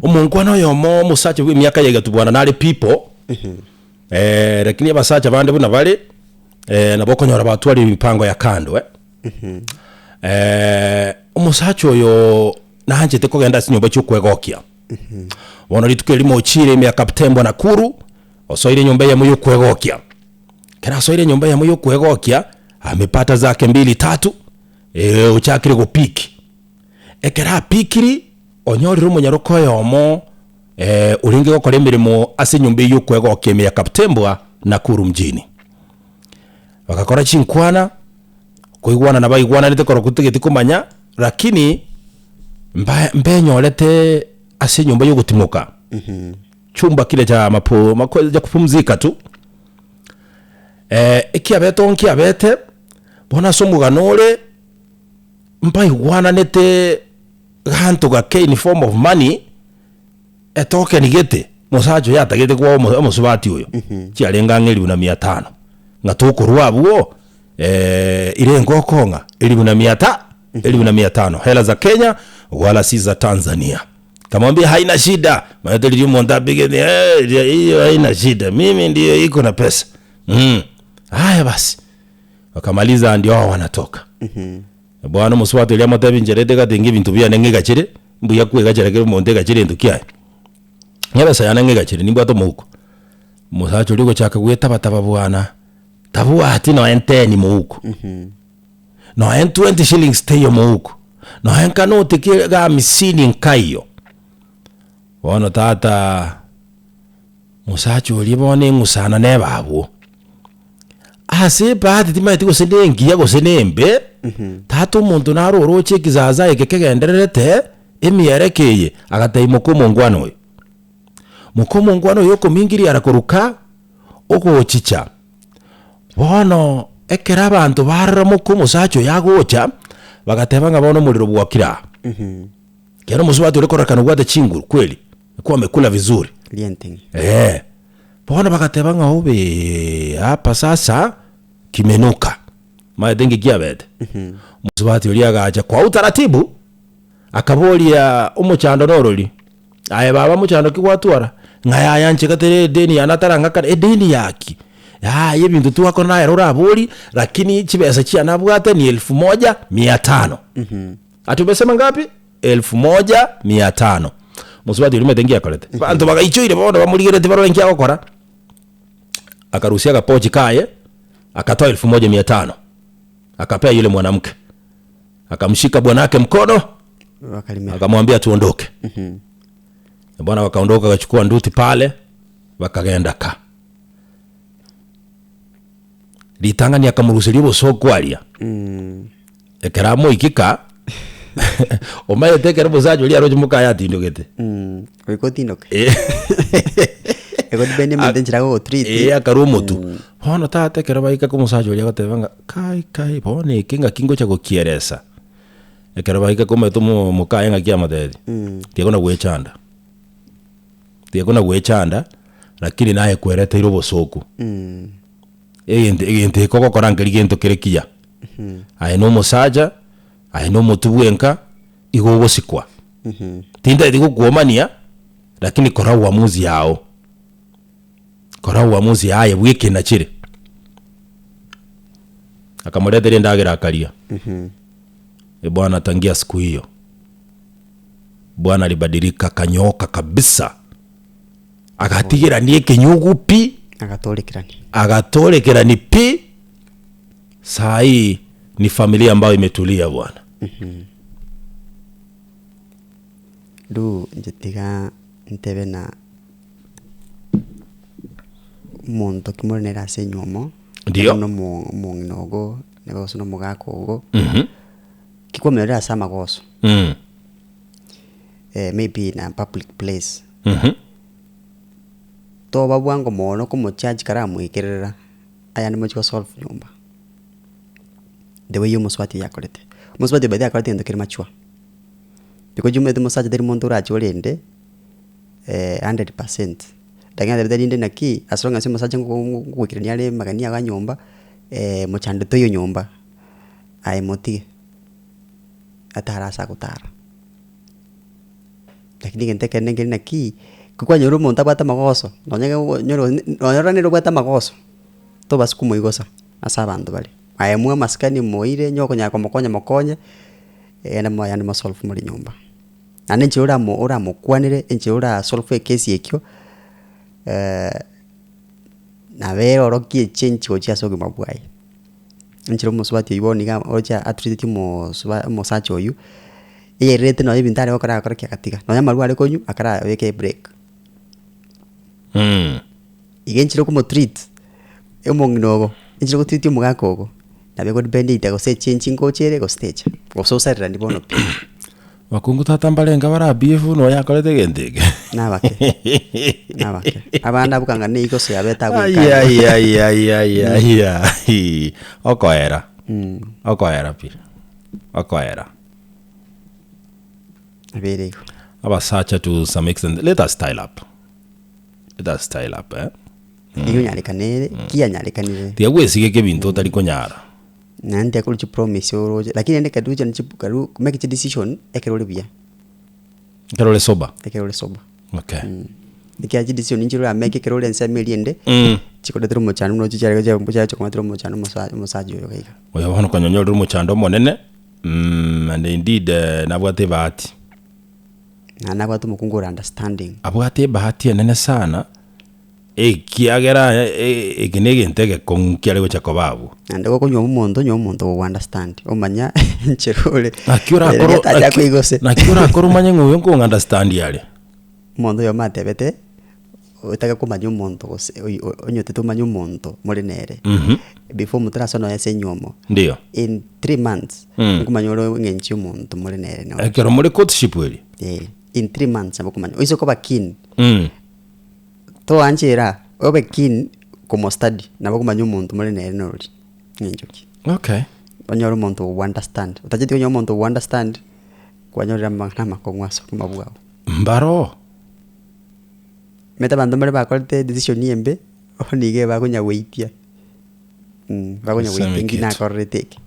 Omonkwana oyomo omosacha bwa emiaka ya egatu bwana nare pipo, lakini abasacha bande buna bare, nabo okonyora batwarire emipango ya kando eh. Omosacha oyo nanchete kogenda ase chinyomba chia okwegokia. Bono rituko erimo ochire ime ya Kaptembwa Nakuru, osoire enyomba eyemo ya okwegokia. Ekero asoire enyomba eyemo ya okwegokia, amepata zake mbili tatu, ochakire gopiki. Ekero apikiri, onyorire omonyaroka oyomo orenge gokora emeremo ase enyomba eyio y'okwegokia ime ya Kaptembwa, Nakuru mjini. Bagakora chinkwana, koigwana nabaigwananete korokwo totageti komanya, lakini mba mbenyorete ase enyomba y'ogotimoka, chumba kile cha mapo mako cha kupumzika tu. Ekiabete oo nkiabete, bono ase omogano ore. Mbaigwananete ganto gake in form of money, etoken gete, mosacha oyo atagete koa omo omosubati oyo, chiarenge ang'e elifu na mia tano, ng'a tokorwa abwo irenge okong'a elifu na mia ta elifu na mia tano, hela za Kenya wala si za Tanzania. Kamwambia haina shida, maana riria omonto apigete hiyo haina shida, mimi ndiyo iko na pesa haya basi. Bakamaliza ndio hao wanatoka. Bwana omosubati oria amotebia inche rende gati ng'a ebinto biane ng'egachere, mbuya kwegachera kera omonto egachere egento kiaye. Ng'a ebesa yane ng'egachere nimbwate omouko. Omosacha oria ogochaka gwetabataba bwana, tabwati nonya ten mouko, nonya 20 shillings teiyo mouko, nonya nkanoti ki ga hamsini nkaiyo. Bono tata, mosacha oria bono eng'usana nebe abwo. Ase ebahati timanyeti gose nengiya gose nembe, tata omonto nare oroche ekizaza eke kegendererete, emiereko eye, agatebia moka omongwana oyo. Moka omongwana oyo okomingiria ara korwa ka, ogochicha. Bono ekero abanto barora moka omosacha oyo agocha, bagateba ng'a bono omorero bwokire aa. Ekero omosubati ore kororekana obwate chinguru kweli, kwamekula vizuri. Rienteng'e. Eeh. Bono bagateba ng'a obee hapa sasa kimenuka. Omanyete nki kiabete? Omosubati oria agacha kwa utaratibu, akaboria omochando norori, aye baba mochando ki gwatwara? Ng'a yaya inche gatera edeni yane atarang'akana, edeni yaki? Yaya ebinto twakora naye ere orabori, lakini chibesa chiane abwate ni elfu moja mia tano. Ati umesema ngapi? Elfu moja mia tano. Mosubati oria omanyete nki akorete? Abanto bagaichoire bono bamorigeretie barore nki agokora. Akarusia agapochi kaye, akatoa elfu moja mia tano. Akapea yule mwanamke. Akamshika bwanake mkono, Bakarimera. akamwambia tuondoke. Bwana wakaondoka wakachukua nduthi pale, bakagenda ka. Ritang'ani akamoruseria obosooku aria. Ekero amoikika, omanyete ekero omosacha oria aroche mokaye atindogete. Goika otindoke. Eh. Ego depend omonto enchera agogotreat. Eh, akarwa omotu. Bono tata ekero baika ka omosacha oria agoteba ng'a kai kai bono eke ng'aki ngocha gokieresa. Ekero baika komanyete omo mokaye ng'aki amotebi, tiga kona gwechanda, tiga kona gwechanda, lakini naye kwereteire obosoku. Egento egento eke ogokora nkeri gento kere kiya. Aye na omosacha, aye na omotwe bwenka, igo ogosikwa. Tintageti gokuomania, lakini kora uamuzi yao, kora uamuzi yaye bwa ekina chire. Akamoretera endagera akaria. Bwana tangia siku hiyo, bwana alibadilika akanyooka kabisa. Agatigerania ekenyugu pi. Agatorekerania. Agatorekerani pi. Saa hii ni familia ambayo imetulia bwana. Riu inche tiga ntebe na omonto ki more nere ase enywomo, Ndio. buna omo omong'ina ogo, neba gose na omogaka ogo, ki kwamenyire ase amagoso, maybe in a public place. Toba bwango mono komochaji karamoikerera, ayande mochie gosolve nyomba, the way omosubati oyio akorete. Omosubati oyo by the way akorete egento kere mature, because omanyete omosacha tari monto orache orende hundred percent, lakini atebete rinde naki, as long as omosacha ngo ngoikerania are amagani ago a nyomba, mochando toiyo nyomba, aye motige, atare ase agotara. Lakini egento ekenene nkeri naki, ko kwanyora omonto abwate amagoso, nonye onyore nonye ore nere obwate amagoso, tobasa komoigosa ase abanto bare. Aye mwa amasikani moire onye okonyara komokonya mokonye, egende moye naende mosolve more nyomba. Naende enchera oramo oramokwanere, enchera orasolve ekesi ekio, nabo erorokie echange gochia ase obogima bwaye. Enchera omosubati oywo bono iga ocha atreateti omosuba omosacha oywo, eyererete nonye ebinto are gokora agakora ki agatiga, nonye amarwa are konywa akarabeka ebreak. Iga enchera okomotreat, omong'ina ogo, enchera ogotreat omogaka ogo, nabo egodepend either gose echange ngocha ere gose techa, gose osarerani bono pi. Bakungu tata mbarenge bara behave nonya akorete egento eke. Nabake, nabake. Abande abwo kanga na eigoso yabete abwo enka. Aiaiaiaiaiai okoera, okoera pi, okoera. Nabere igo. Abasacha to some extent let us style up, let us style up eh. Igo onyarekanere, ki yanyarekanire. Tiga gwesigeka ebinto otari konyara. Naende tiga korwa chipromise oroche, lakini rende ekero togochia chi karu make chidecision ekero ore buya. Ekero ore sober. Ekero ore sober. Okay. Ekiagera chidecision inche oramake ekero ore ensemo eria ende, chikoretera omochando buna ochi chiare chiacha kometera omochando omosa omosacha oyo iga iga. Oyo bono konye onyorire omochando omonene, and indeed nabwate ebahati. Naende nabwate omokungu ore understanding. Abwate ebahati enene sana. Ekiagera eke negento egekong'u kiare gocha koba abwo. Naende gokonywa omonto, nywa omonto ogogo understand, omanya enchera ore, Naki orakore riria tacha koigose. naki orakore omanye ng'a oyo nkongo understand are. Omonto oyomo atebete, otake komanya omonto gose oyo onye otete omanye omonto more nere, before motarasona nonya ase enywomo, Ndiyo. in 3 months, nkomanya ore eng'encho ya omonto more nere nore. Ekero more courtship eria. Eh, in 3 months nabo okomanya, oise koba keen. Toanchera obe keen komostudy nabo okomanya omonto more nere norori ng'encho ki. Okay. Onyore omonto ogo understand, otacheti konyora omonto ogo understand, kwanyorire amang'ana amakong'u ase obogima bwao. Mbaroo. Omanyete abanto mbare bakorete decision embe, bono iga bakonya goitia, bakonya goitia nki Ase nakorete eke.